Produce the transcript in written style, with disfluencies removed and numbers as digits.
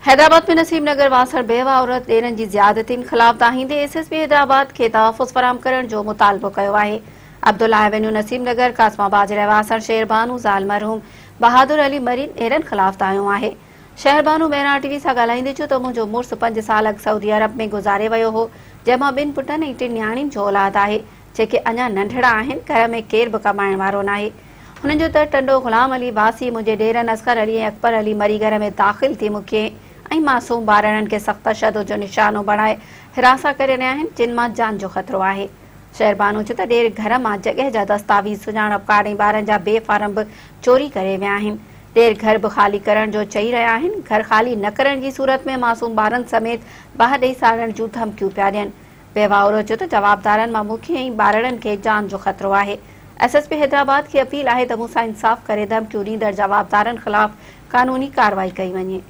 حيدرآباد ۾ نصيب نگر واسڻ بيوه عورت ڏيرن جي زيادتين خلاف دانهيندي ايس ايس پي حيدرآباد کي تحفظ فراهم ڪرڻ جو مطالبو ڪيو آهي. عبدالله ايونيو نصيب نگر قاسم آباد جي رهواسڻ شير بانو زال مرحوم بهادر علي مري ڏيرن خلاف دانهيو آهي. شهر بانو مهراڻ ٽي وي سان ڳالهائيندي چيو ته منهنجو مڙس پنج سال اڳ سعودي عرب ۾ گذاري ويو هو جنهن مان ٻن پٽن ۽ ٽن نياڻين جو اولاد آهي جيڪي اڃا ننڍڙا آهن گهر ۾ ڪير به ڪمائڻ وارو ناهي. هنن جو ته ٽنڊو غلام علي واسي منهنجي ڏيرن اصغر علي ۽ اڪبر علي مري گهر ۾ داخل ٿي مون کي ۽ معصوم ٻارڙن کي سخت تشدد جو نشانو بڻائي هراسان ڪري رهيا آهن جن مان جان جو خطرو آهي. شهربانو چيو ته ڏير گهر مان جڳهه جا دستاويز، سڃاڻپ ڪارڊ ۽ ٻارن جا بي فارم به چوري ڪري ويا آهن. ڏير گهر به خالي ڪرڻ جو چئي رهيا آهن، گهر خالي نه ڪرڻ جي صورت ۾ معصوم ٻارن سميت باهه ڏئي ساڙڻ جون ڌمڪيون پيا ڏين. بيواهه چيو ته جوابدارن مان مون کي ۽ ٻارڙن کي جان جو خطرو آهي. ايس ايس پي حيدرآباد کي اپيل آهي ته مون سان انصاف ڪري ڌمڪيون ڏيندڙ جوابدارن خلاف قانوني ڪارروائي ڪئي وڃي.